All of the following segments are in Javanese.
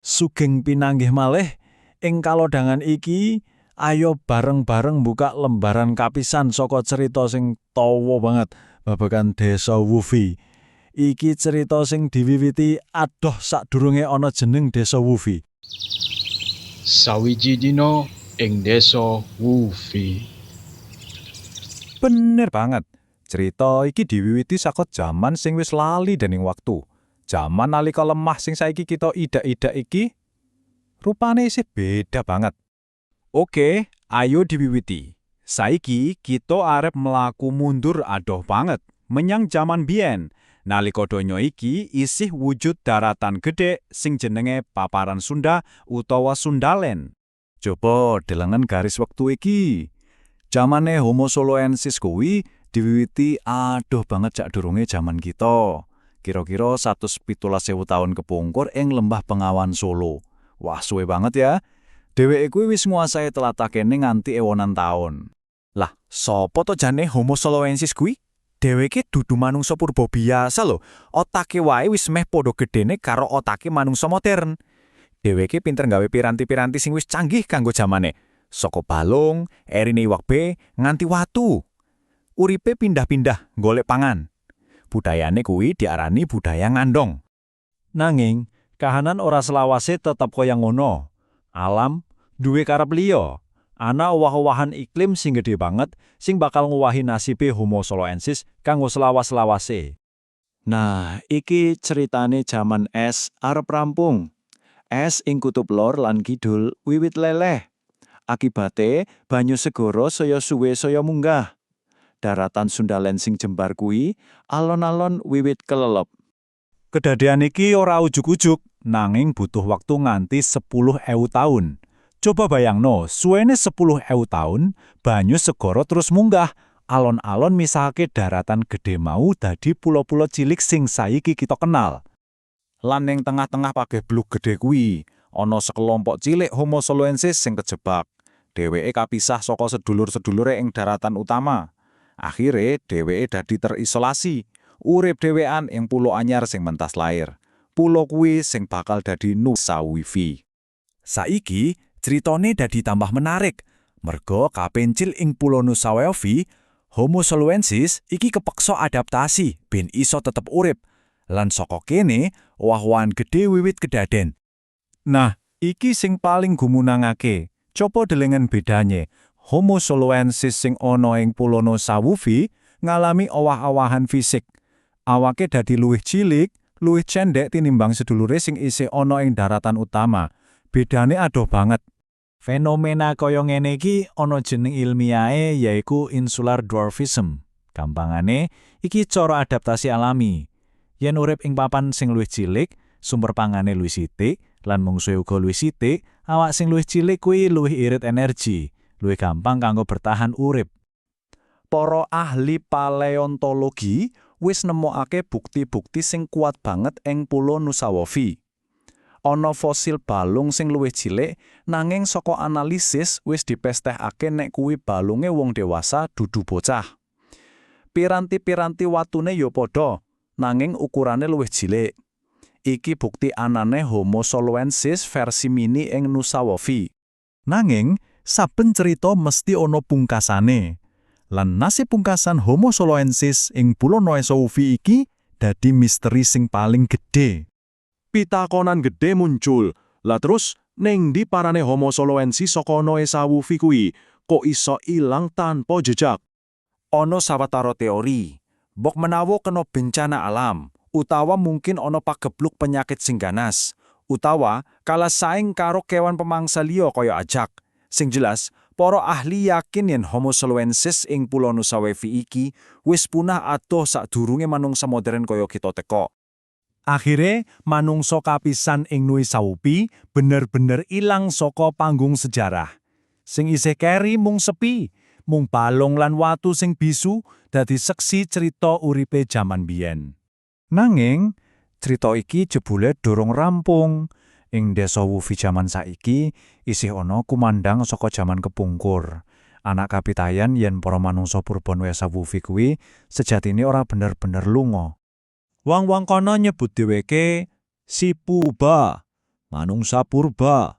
Sugeng pinanggih malih ing kalodhangan iki, ayo bareng-bareng buka lembaran kapisan saka cerita sing tawa banget babagan Desa Wufi. Iki cerita sing diwiwiti adoh sadurunge ana jeneng Desa Wufi. Sawiji dina ing desa Wufi. Bener banget. Cerita iki diwiwiti saka jaman sing wis lali dening waktu. Jaman nalika lemah sing saiki kita idak-idak iki rupane isih beda banget. Oke, ayo diwiwiti. Saiki kita arep mlaku mundur adoh banget menyang jaman biyen. Nalika donya iki isih wujud daratan gede sing jenenge Paparan Sunda utawa Sundaland. Coba delengen garis wektu iki. Jamane Homo soloensis kuwi diwiwiti adoh banget sadurunge jaman kita. Kira-kira 117.000 tahun kepungkur ing Lembah Bengawan Solo. Wah, suwe banget ya. Dheweke kuwi wis nguasai tlatah kene nganti ewonan taun. Lah, sopo to jane Homo soloensis kuwi? Dheweke dudu manungsa purba biasa lho. Otake wae wis meh padha gedene karo otake manungsa modern. Dheweke pinter gawe piranti-piranti sing wis canggih kanggo jamane. Saka balung, erine iwak be, nganti watu. Uripe pindah-pindah golek pangan. Budayane kuwi diarani budaya ngandong. Nanging, kahanan ora selawase tetep kaya ngono. Alam duwe karep liya. Ana owah-owahan iklim sing gede banget sing bakal ngowahi nasibe Homo soloensis kanggo selawas-selawase. Nah, iki ceritane jaman es arep rampung. Es ing kutub lor lan kidul wiwit leleh. Akibate, banyu segara saya suwe saya munggah. Daratan Sundaland sing jembar kuwi alon-alon wiwit kelelep. Kedadean iki ora ujug-ujug, nanging butuh waktu nganti 10.000 tahun. Coba bayangno, suwene 10.000 tahun, banyu segara terus munggah, alon-alon misahake daratan gede mau dadi pulo-pulo cilik sing saiki kita kenal. Lan ning tengah-tengah pagebluk gede kuwi, ana sekelompok cilik Homo soloensis sing kejebak. Dheweke kapisah saka sedulur-sedulure ing daratan utama. Akhire dheweke dadi terisolasi, urip dhewean ing pulo anyar sing mentas lair. Pulo kuwi sing bakal dadi Nusa Wifi. Saiki critane dadi tambah menarik. Merga kapencil ing pulo Nusa Wifi, Homo soloensis iki kepeksa adaptasi ben iso tetep urip. Lan saka kene, owah-owahan gede wiwit kedaden. Nah, iki sing paling gumunangake. Coba delengen bedane. Homo soloensis sing ana ing pulo Nusa Wufi ngalami owah-owahan fisik. Awake dadi luwih cilik, luwih cendek tinimbang sedulure sing isih ana ing daratan utama. Bedane adoh banget. Fenomena kaya ngene iki ana jeneng ilmiahe, yaiku insular dwarfism. Gampangane, iki cara adaptasi alami. Yen urip ing papan sing luwih cilik, sumber pangane luwih sithik, lan mungsuhe uga luwih sithik, awak sing luwih cilik kuwi luwih irit energi, luwih gampang kanggo bertahan urip. Para ahli paleontologi wis nemokake bukti-bukti sing kuat banget ing Pulo Nusawofi. Ana fosil balung sing luwih cilik, nanging saka analisis wis dipestekake nek kuwi balunge wong dewasa, dudu bocah. Piranti-piranti watune ya padha, nanging ukurane luwih cilik. Iki bukti anane Homo soloensis versi mini ing Nusawofi. Nanging, saben cerita mesti ana pungkasane. Lan nasib pungkasan Homo soloensis ing Pulo Nusawofi iki dadi misteri sing paling gede. Pitakonan gede muncul. Lah terus, ning ndi parane Homo soloensis saka Noesawufi kuwi? Kok iso ilang tanpa jejak? Ono sawetara teori. Mbok menawa kena bencana alam, utawa mungkin ono pagebluk penyakit sing ganas, utawa kalah saing karo kewan pemangsa liya kaya ajak. Sing jelas, para ahli yakin yen Homo soloensis ing Pulau Nusawefi iki wis punah adoh sadurunge manungsa modern kaya kita teko. Akhire, manungsa kapisan ing Nuisaupi bener-bener ilang saka panggung sejarah. Sing isih keri mung sepi, mung balung lan watu sing bisu dadi seksi cerita uripe jaman biyen. Nanging, cerita iki jebule durung rampung. Ing desa Wufi jaman saiki isih ana kumandang saka jaman kepungkur. Ana kapitayan yen para manungsa purba Nuesa Wufi kuwi sejatine ora bener-bener lunga. Wong-wong kono nyebut dheweke si Puba. Manungsa purba.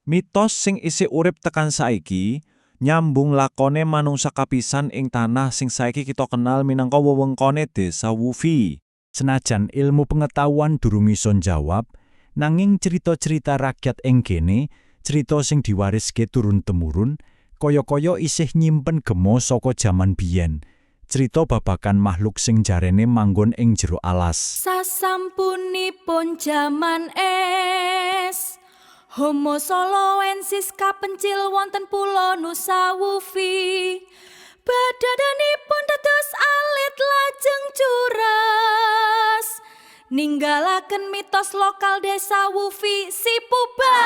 Mitos sing isih urip tekan saiki nyambung lakone manungsa kapisan ing tanah sing saiki kita kenal minangka wewengkone Desa Wufi. Senajan ilmu pengetahuan durung iso njawab, nanging cerita-cerita rakyat ing kene, cerita sing diwariske turun-temurun, kaya-kaya isih nyimpen gema saka jaman biyen. Cerita babagan makhluk sing jarene manggon ing jero alas. Sasampunipun jaman es, Homo soloensis kapencil wonten pulo Nusa Wufi. Badadanipun dados alit lajeng curas, ninggalaken mitos lokal desa Wufi si Puba.